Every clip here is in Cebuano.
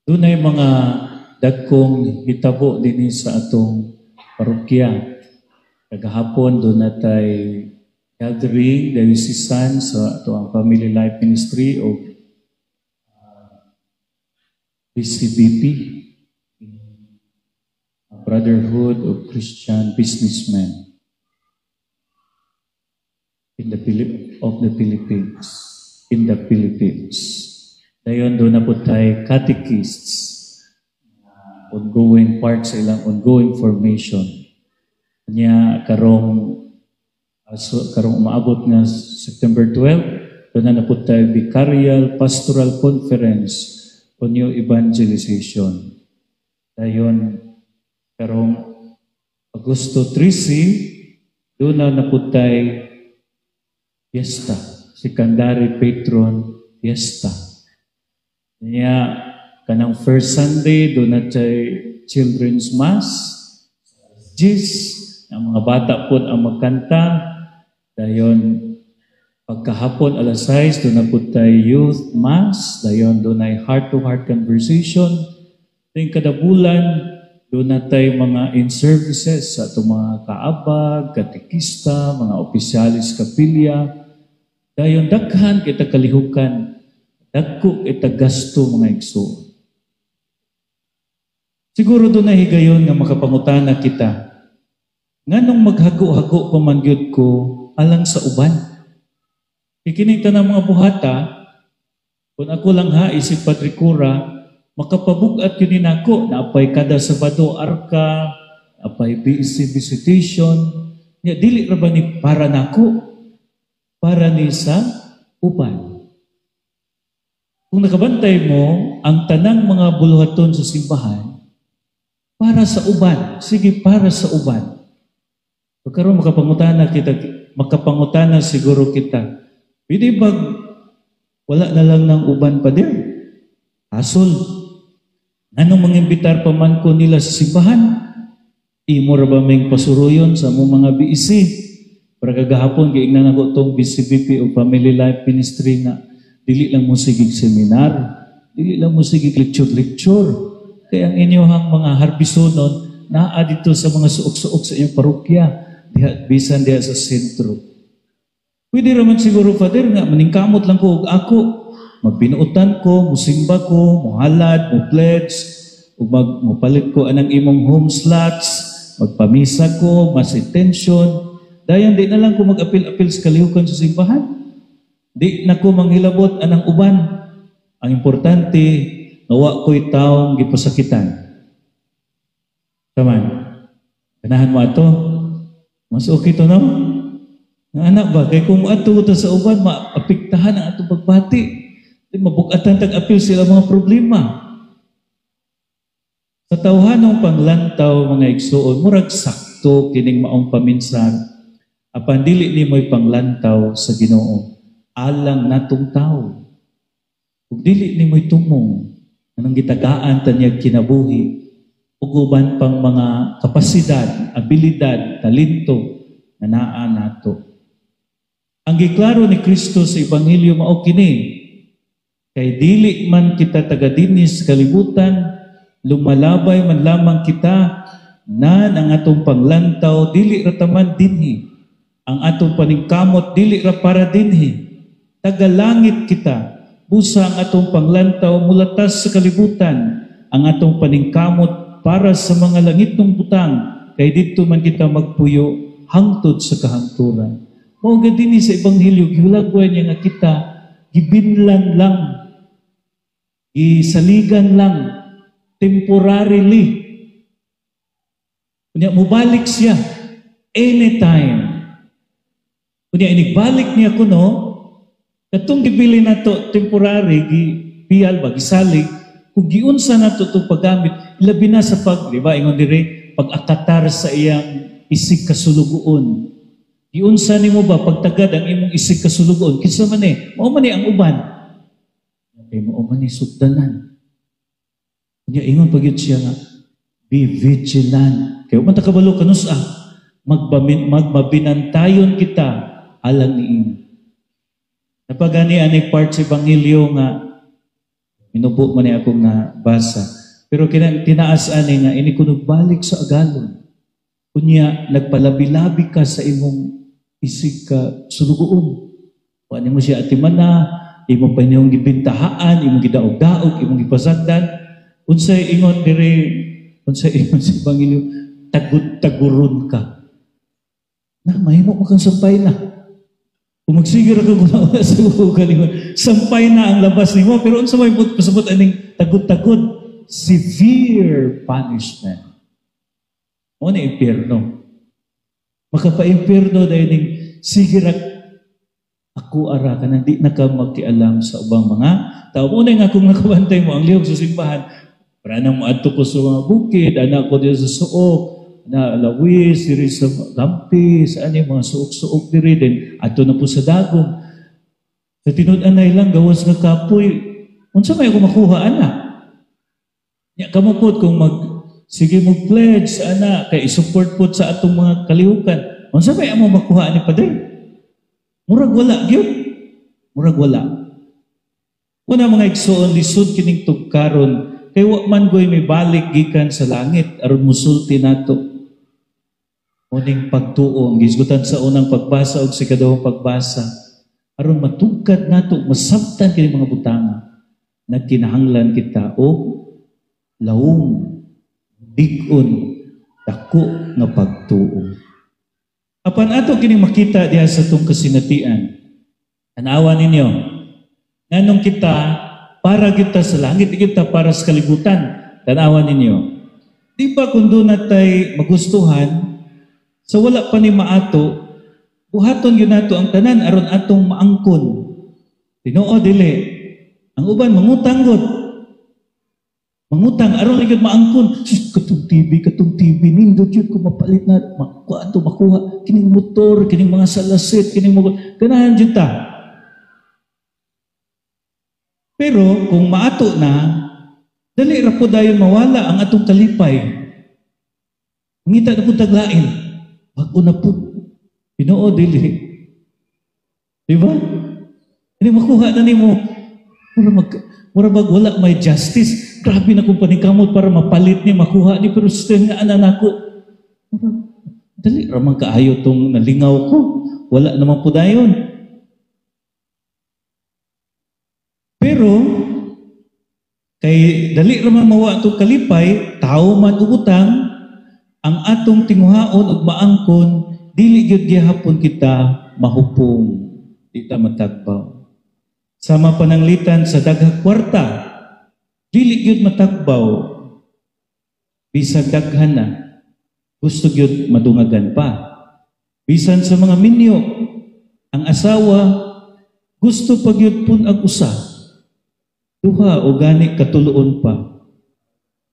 Dunay mga dagkong hitabo dinhi sa atong parokya. Kagahapon duna tay gathering diocesan sa atoang Family Life Ministry o BCBP, Brotherhood of Christian Businessmen in the Philip of the Philippines, in the Philippines. Dayon duna pod tay catechists, ongoing part sa ilang ongoing formation. Nya karong so, karong umaabot nga September 12, duna na pod tay Vicarial Pastoral Conference on New Evangelization. Dayon karong Agosto 13, duna na pod tay fiesta, secondary patron fiesta. Nya kanang first Sunday duna tay children's mass. Jis, ang mga bata pod ang magkanta. Dayon pagkahapon alas 6, duna pod tay youth mass. Dayon dunay heart-to-heart conversation. Dayon kada bulan duna tay mga in-services sa atong mga kaabag, katekista, mga opisyalis kapilya. Dayon daghan kita kalihukan, dagko kita gasto, mga igsoon. Siguro dunay higayon nga makapangutana kita, nganong maghago-hago pa man gyud ko alang sa uban? Kikining tanang mga buhata, kung ako lang ha, isip Padre Cura, makapabug-at gyud nako, naapay kada Sabado arka, apay BEC visitation, nya dili ra ba ni para nako? Para ni sa uban. Kung nakabantay mo, ang tanang mga buluhaton sa simbahan, para sa uban. Sige, para sa uban. Pagkaroon makapangutana kita, makapangutana siguro kita, pwede ba wala na lang ng uban pa din? Asol. Anong mangimbitar pa man ko nila sa simbahan? Imo ra ba ming pasuruyon sa among mga BEC? Para kagahapon, giingnan ako tong BCBP o Family Life Ministry nga dili lang mo sigig seminar, dili lang mo sigig lecture-lecture. Kaya ang inyong mga harbisonon, naa dito sa mga suok-suok sa inyong parokya, diha, bisan diha sa sentro. Pwede raman siguro, Father, nga maningkamot lang ko og ako, magbinuotan ko, musimba ko, muhalad, mo pledge, ug mupalit ko anang imong home slots, magpamisa ko, mass intention. Dayon di na lang ko mag-apil-apil sa kalihukan sa simbahan. Di na ko manghilabot anang uban. Ang importante, nga wa ko'y taong gipasakitan. Taman. Ganahan mo ato? Mas okay to, no? Nga anak ba? Kay kung ato ta sa uban, maapektahan ang atong pagbati. Di mabugatan tag-apil sila mga problema. Sa tawhanong panglantaw, mga igsuon, murag sakto kining maong paminsan. Apan dili ni mo'y panglantaw sa Ginoo alang natong tao. Ug dili ni mo'y tumong anong gitagaan ta niya kinabuhi ug uban pang mga kapasidad, abilidad, talento na naa nato. Ang giklaro ni Kristo sa Ebanghelyo mao kini, kay dili man kita taga dinhi sa kalibutan, lumalabay man lamang kita, nan ang atong panglantaw dili ra taman dinhi. Ang atong paningkamot dili ra para dinhi. Taga langit kita. Busa ang atong panglantaw mulatas sa kalibutan. Ang atong paningkamot para sa mga langitnong butang, kay didto man kita magpuyo hangtod sa kahangturan. Mao gani dinhi sa Ebanghelyo, gihulagway niya nga kita gibinlan lang, gisaligan lang, temporarily. Unya mubalik siya anytime. Unya inigbalik niya kuno, katong gibili nato temporary, gi piyal ba, gisalig, kung giunsa nato itong paggamit, ilabi na sa pag, di ba, ingon dire, pag-akatar sa iyang isig kasulugoon. Giunsa nimo ba pagtagad ang imong isig kasulugoon? Kinsa man eh, mao man eh ang uban. Kay mao man eh sugdanan. Unya ingon pa gyud siya nga, be vigilant. Kay man ta kabalo kanus-a, magmabinantayon kita alang niini. Napagani ani part sa Ebanghelyo nga Minubo man ni akong nabasa. Pero kinang tinaas ani nga ini kuno balik sa agalon. Unya nagpalabi-labi ka sa imong isig ka sulugoon. Wa nimo siya atimana, imo pa niyong gibintahaan, imong gidaog-daog, imong gipasagdan. Unsay ingon diri, unsay ingon sa Ebanghelyo, tagud-taguron ka. Na mahimo mo kang sampay na. Kung magsige ra ka guna sa kaugalingon, sampay na ang labas nimo, pero unsa may pasabot aning tagud-tagod? Severe punishment. Mo ni impyerno. Makapa-impyerno dahil ning sige ra ako ara ka di na ka makialam sa ubang mga tao. Una nga kung nakabantay mo ang lihok sa simbahan, para nang moadto ko sa mga bukid, anak ko dito sa suok, na lawis, diri sa Lampi, sa ano mga suok-suok diri din, adto na po sa Dagom. Sa tinud-anay lang, gawas nga kapoy, unsa may ako makuha, ana? Nya kamo pod kung mag sige mo pledge ana kay i-support pod sa atong mga kalihukan. Unsa may amo makuha ni padre? Murag wala gyud. Murag wala. Una mga igsoon, lisod kining tugkaron kay wa man goy may balik gikan sa langit aron musulti nato. Uning pagtuo ang gisgutan sa unang pagbasa ug sa ikaduhang pagbasa aron matugkad nato, masabtan kini mga butanga, nagkinahanglan kita og lawom, big-on, dako nga pagtuo. Apan ato kining makita diha sa atong kasinatian. Anawa ninyo, nganong kita para kita sa langit, di kita para sa kalibutan. Tanawa ninyo. Di ba kung doon natay magustuhan, sa wala pa ni maato, buhaton yun nato ang tanan aron atong maangkon. Tinuod dili. Ang uban mangutang gud. Mangutang aron gyud maangkon. Sus, katong TV nindot jud ko mapalit na makuha ato makuha kining motor, kining mga salasit, kining mga ganahan jud ta. Pero kung maato na, dali ra po dayon mawala ang atong kalipay. Ngita na po taglain. Bago na po. Tinuod dili. Di ba? Hindi makuha na nimo. Mura bag wala may justice. Grabe na kung paningkamot para mapalit ni, makuha ni, pero still nga ana nako. Mura, dali ra man kaayo tong nalingaw ko. Wala naman po dayon. Pero kay dali ra man mawa atong kalipay, tao man ubutang, ang atong tinguhaon ug maangkon, dili gyud gihapon kita mahupong, di ta matagbaw. Sama pananglitan sa daghang kwarta, dili gyud matagbaw, bisag daghan na, gusto gyud madungagan pa. Bisan sa mga minyo, ang asawa, gusto pa gyud pun ang usa, duha o gani katuloon pa.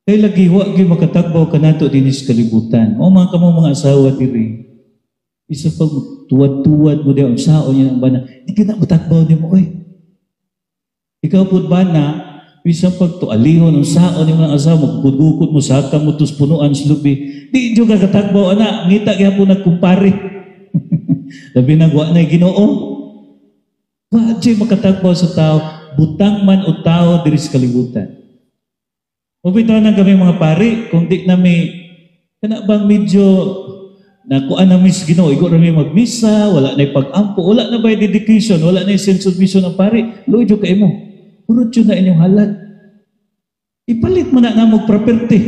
Kay lagi wa gyud makatagbaw kanato dinhi sa kalibutan. O mga kamo mga asawa diri, isa pag tuwad-tuwad mo diha unsaon niya ang bana, di ka na matagbaw nimo oy. Ikaw pud bana, bisan pag tualihon unsaon nimo ang asawa, magugod-gukod mo saka mo tus punuan sa lubi, di jud ka katagbaw ana, ngita gyapon nagkumpare. Labi nang wa na Ginoo. Wa jud makatagbaw sa tao, butang man o tao diri sa kalibutan. Mabitaw na kami mga pari, kung di nami, kana bang medyo nakuha na sa Ginoo, igo rami magmisa, wala na pag-ampo, wala na ba dedication, wala na sense of mission ang pari, luoy jud kay mo. Purot jud na inyong halad. Ipalit mo na namog property.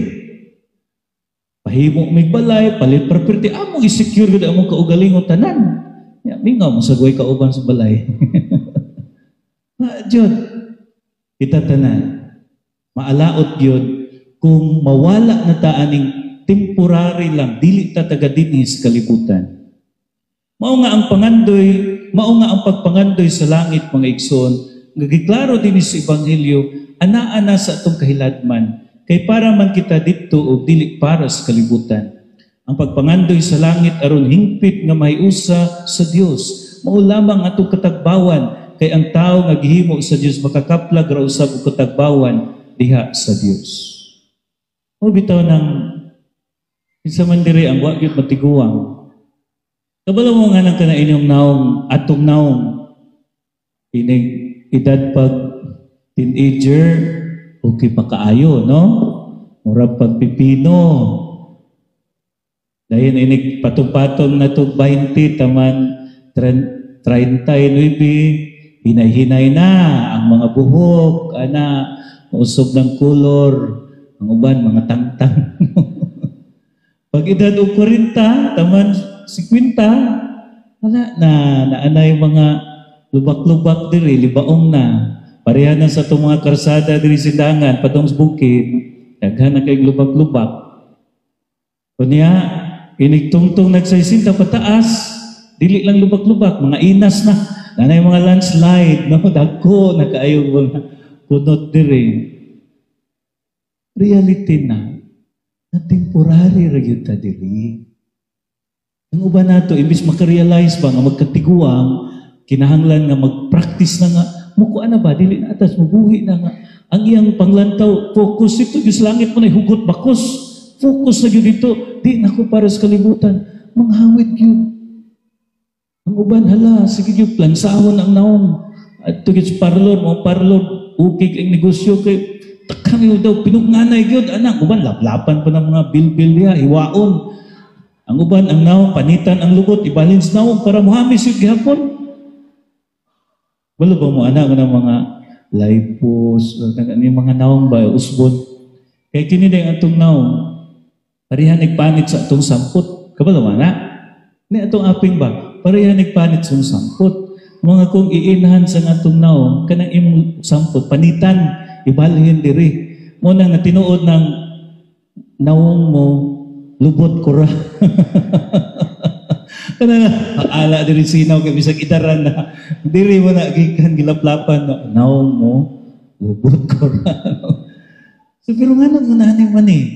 Pahimo mig balay, palit property, among i-secure gud among kaugalingon tanan. Ya, mingaw mo sa guway kauban sa balay. Jud, kita tanan. Maalaot yun kung mawala na ta aning temporary lang, dili ta taga dinhi sa kalibutan. Mao nga ang pangandoy, mao nga ang pagpangandoy sa langit mga igsoon, nga giklaro dinhi sa Ebanghelyo, anaa na sa atong kahiladman, kay para man kita didto og dili para sa kalibutan. Ang pagpangandoy sa langit aron hingpit nga mahiusa sa Dios, mao lamang atong katagbawan, kay ang tawo nga gihimo sa Dios makakaplag ra usab og katagbawan diha sa Dios. O bitaw nang kinsa man diri ang wa gyud matiguang. Kabalo mo nga nang kana inyong naong, atong naong ining edad pag teenager, Okay pa kaayo, no? Murag pagpipino. Dayon inig patong-patong na to 20 taman 39, hinay-hinay na ang mga buhok, ana, usog ng kolor, ang uban mga tangtang. Pag edad og 40, taman 50, wala na, naanay mga lubak-lubak diri, libaong na. Pareha na sa itong mga karsada diri sindangan, padong sa bukid, daghan na kay lubak-lubak. Kunya, inigtungtong nagsaisinta pataas, dili lang lubak-lubak, mga inas na. Nanay mga landslide, no? Dagko na kaayo mga kunot diri. Reality na, na temporary ra gyud ta diri. Ang uban nato, imbis makarealize ba nga magkatiguang, kinahanglan nga mag-practice na nga, mukuan na ba, dili na atas, mubuhi na nga. Ang iyang panglantaw, focus ito, Diyos langit mo na hugot bakos. Focus na gyud dito, di na ko para sa kalibutan. Manghawid gyud. Ang uban, hala, sige gyud, plansahon ang naong. At gyud sa parlor, mga parlor, okay kay negosyo kay takang yun daw, pinugnganay gyud, anak. Uban, laplapan pa ng mga bilbil niya, hiwaon. Ang uban, ang naong, panitan ang lugot, ibalhin sa naong para muhamis yung gihapon. Wala ba mo anak ng mga lipos, yung mga naong ba, usbon. Kaya kini na atong naong, pareha nagpanit sa atong sampot. Kabalo ba na? Ni atong aping ba? Pareha nagpanit sa atong sampot. Mga kung iinhan sa atong naong, kanang imong sampot, panitan, ibalhin diri. Mo nang natinuod ng naong mo, lubot ko ra. Kana ala diri sinaw kay bisag idaran na diri mo na gikan gilaplapan na naong mo lubot ko ra. So pero nga nang unahan man eh.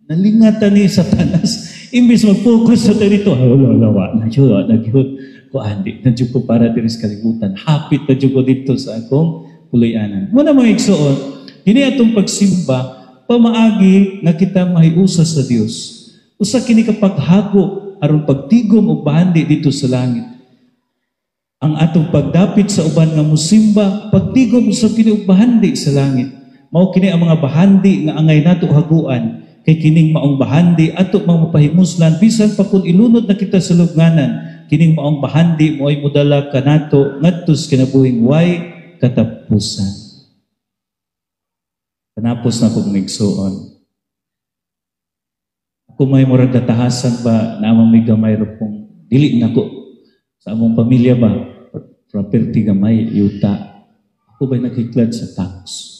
Nalingatan ni Satanas. Imbis mag-focus sa dito, ay, wala, wala, wala, na jud, na jud. Kuan, di na jud ko para diri sa kalibutan. Hapit na jud ko dito sa akong puloy-anan. Muna mga igsoon, kini atong pagsimba, pamaagi nga kita mahiusa sa Dios. Usa kini ka paghago aron pagtigom og bahandi dito sa langit. Ang atong pagdapit sa uban nga musimba, pagtigom usab kini og bahandi sa langit. Mao kini ang mga bahandi nga angay nato haguan, kay kining maong bahandi ato mga mapahimuslan bisan pa kun ilunod na kita sa lubnganan, kining maong bahandi mo'y modala kanato ngadto sa kinabuhing way katapusan. Panapos na kong igsuon. Kung may murag katahasan ba na amang may gamay ra pong dili nako sa among pamilya ba property gamay yuta, ako ba'y nakiklad sa tax?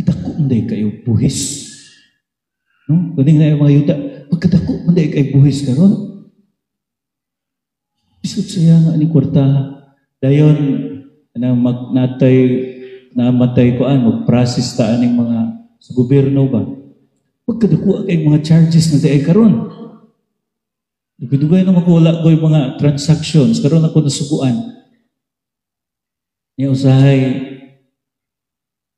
Kadako man day kayo buhis, no? Kuning na yung mga yuta, pagkadako man day kayo buhis karon, bisod siya nga ni kwarta. Dayon na magnatay namatay ko an mag-process ta aning mga sa gobyerno ba, pagkadako kay mga charges na day karon. Dugay-dugay na magwala ko yung mga transactions, karon ako nasubuan. Niya usahay,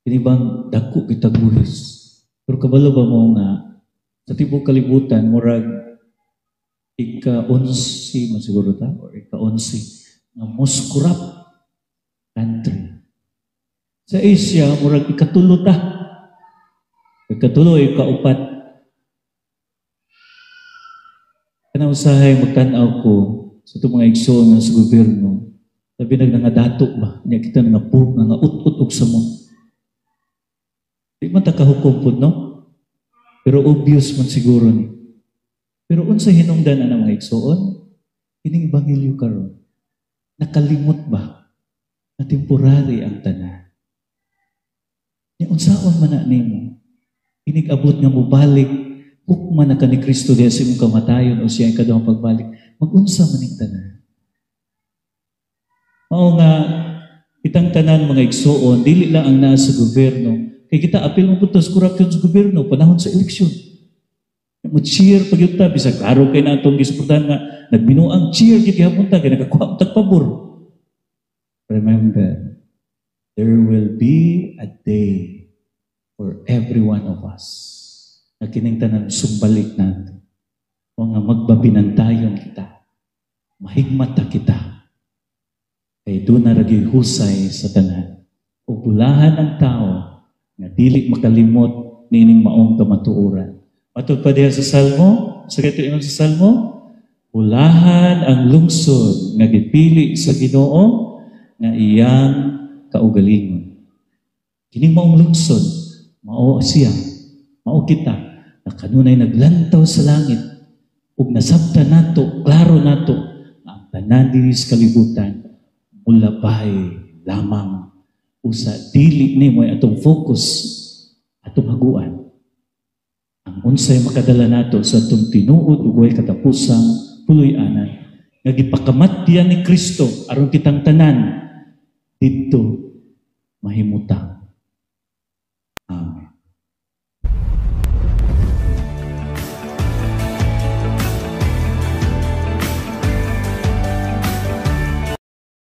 kini bang dako kita buhis. Pero kabalo ba mo nga, sa tibok kalibutan, murag ika-11 man siguro ta, or ika-11, nga most corrupt country. Sa Asia, murag ikatulo ta. Ikatulo, ikaupat. Kanang usahay magtan-aw ko sa itong mga igsoon nga sa gobyerno, labi nag nangadato ba, niya kita nangapur, nanga-ut-ut og samot. Di man ta kahukom pud, no? Pero obvious man siguro ni. Pero unsa hinungdan ana mga igsoon? Kining ebanghelyo karon, nakalimot ba na temporary ang tanan? Nya unsaon man na nimo? Inig-abot nga mobalik, hukman na ka ni Kristo diha sa imong kamatayon o siya ang ikaduhang pagbalik, mag-unsa man ning tanan. Mao nga, kitang tanan mga igsoon, dili lang ang naa sa gobyerno. Kay kita apil mo punto sa corruption sa gobyerno, panahon sa eleksyon. Mo cheer pag yun ta, bisag klaro kay na atong gisuportahan nga, nagbinuang cheer gid gihapon ta, kay nakakuha tag pabor. Remember, there will be a day for every one of us na kining tanan sumbalik nato. O nga magbabinantayon kita, mahigmata kita, kay doon na ragi husay sa tanan. O bulahan ang tao, Nga dili makalimot niining maong kamatuoran. Matod pa diha sa Salmo, sa kato ingon sa Salmo, bulahan ang lungsod nga gipili sa Ginoo nga iyang kaugalingon. Kining maong lungsod, mao siya, mao kita, na kanunay naglantaw sa langit, ug nasabtan nato, klaro nato, nga ang tanan diri sa kalibutan, mulabay lamang. Usa dili nimo atong focus, atong haguan. Ang unsay makadala nato sa atong tinuod ug way katapusang puloy-anan nga gipakamatyan ni Kristo aron kitang tanan didto mahimutang.